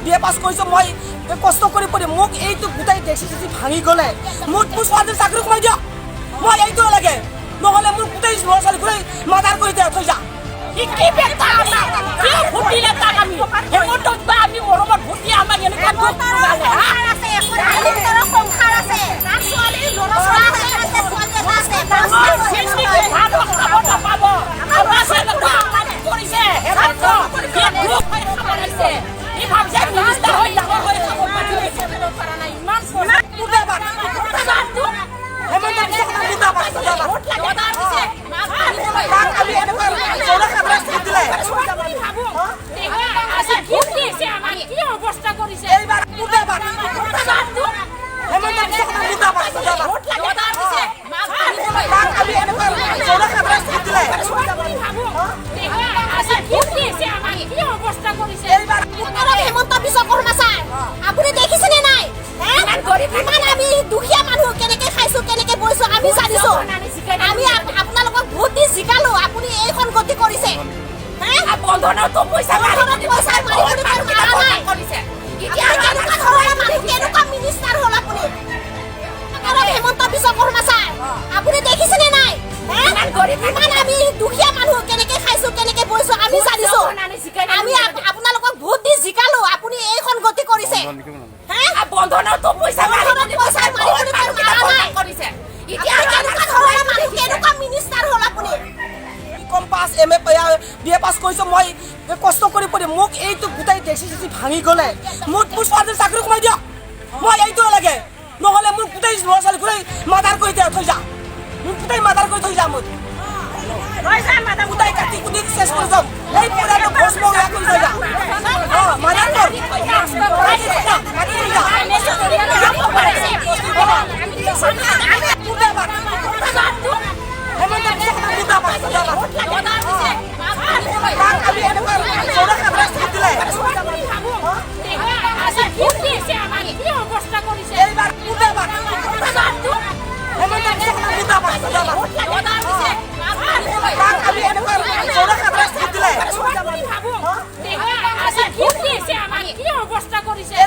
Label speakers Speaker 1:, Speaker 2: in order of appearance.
Speaker 1: B A পাছ কৰিছোঁ। মই কষ্ট কৰি পঢ়ি মোক এইটো গোটেই ডেক্সি চেক্সি ভাঙি গ'লে মোৰ ছোৱালীৰ চাকৰি সোমাই দিয়ক। মই এইটোৱে লাগে, নহ'লে মোৰ গোটেই ল'ৰা ছোৱালী গোটেই মাৰ্ডাৰ কৰি দিয়া থৈ যা।
Speaker 2: কি কি বেটা আমি কিয় ভোট দিলে তাক? আমি হেমন্তক বা আমি মৰমত ভোট দি আমাক এনেকুৱা দুখ লগালে হা?
Speaker 3: আছে, এখন মিনিষ্টাৰৰ সংসাৰ আছে, তাৰ ছোৱালী ল'ৰা ছোৱালী আছে, ছোৱালী এটা আছে।
Speaker 2: আমাৰ জিন্দগী ভাত খাব নাপাব। আমাৰ যেনেকুৱা আমাক কৰিছে হেমন্ত, সি দুখ হৈ খাব লাগিছে। সি ভাবিছে মিনিষ্টাৰ হৈ ডাঙৰ হৈ খাব পাৰিব। ইমান
Speaker 1: মুৰ্দাবাদ। হেমন্ত বিশ্ব শৰ্মা মুৰ্দাবাদ, মুৰ্দাবাদ।
Speaker 2: ভোট লাগে।
Speaker 1: তাক আমি এনেকুৱা জনসাধাৰণ ভোট দিলে
Speaker 2: কি অৱস্থা কৰিছে!
Speaker 1: এইবাৰ মুৰ্দাবাদ। হেমন্ত বিশ্ব শৰ্মা মুৰ্দাবাদ, মুৰ্দাবাদ। তাক আমি এনেকুৱা জনসাধাৰণ ভোট দিলে
Speaker 2: কি অৱস্থা কৰিছে!
Speaker 1: এইবাৰ
Speaker 3: উত্তৰত হেমন্ত বিশ্ব শৰ্মা ছাৰ, আপুনি দেখিছেনে নাই হে? ইমান আমি দুখীয়া মানুহ কেনেকে খাইছো, কেনেকে বৈছো আমি জানিছো। আমি আপোনালোকক ভোট দি জিকালো, আপুনি এইখন গতি কৰিছে হে?
Speaker 2: বন্ধনতো পইচা
Speaker 3: বন্ধনত পইচা মাৰি বুলি মাৰা নাই।
Speaker 2: কৰিছে।
Speaker 3: এতিয়া কেনেকুৱা ধৰণৰ মানুহ, কেনেকুৱা মিনিষ্টাৰ হ'ল আপুনি? উত্তৰত হেমন্ত বিশ্ব শৰ্মা ছাৰ, আপুনি দেখিছেনে নাই হে? ইমান আমি দুখীয়া মানুহ কেনেকে খাইছো, কেনেকে বৈছো আমি জানিছো। আমি আপোনালোকক ভোট দি জিকালো, আপুনি এইখন গতি কৰিছে হে?
Speaker 2: বন্ধনতো পইচা
Speaker 3: বন্ধনত পইচা মাৰি বুলি মাৰা নাই।
Speaker 2: কৰিছে।
Speaker 3: এতিয়া কেনেকুৱা ধৰণৰ মানুহ, কেনেকুৱা মিনিষ্টাৰ হ'ল আপুনি?
Speaker 1: কম পাছ, M A, B A পাছ কৰিছোঁ। মই কষ্ট কৰি পঢ়ি মোক এইটো গোটেই ডেক্সি চেক্সি ভাঙি গ'লে মোৰ ছোৱালীৰ চাকৰি সোমাই দিয়ক। মই এইটোৱে লাগে, নহ'লে মোৰ গোটেই ল'ৰা ছোৱালী গোটেই মাৰ্ডাৰ কৰি দিয়া থৈ যা। মোক গোটেই মাৰ্ডাৰ কৰি থৈ যা। মোৰ গোটেই কাটি কুটি চেচ কৰি যাম। এই পৰিয়ালটো ভস্ম কৰি থৈ যা। অঁ, মাৰ্ডাৰ কৰ, কাটি থৈ যা, কাটি থৈ যা। মুৰ্দাবাদ। হেমন্ত বিশ্ব শৰ্মা মুৰ্দাবাদ, মুৰ্দাবাদ। তাক আমি এনেকুৱা জনসাধাৰণ ভোট দিলে
Speaker 2: কি অৱস্থা কৰিছে!
Speaker 1: এইবাৰ মুৰ্দাবাদ। হেমন্ত বিশ্ব শৰ্মা মুৰ্দাবাদ, মুৰ্দাবাদ। তাক আমি এনেকুৱা জনসাধাৰণ ভোট দিলে
Speaker 2: কি অৱস্থা কৰিছে!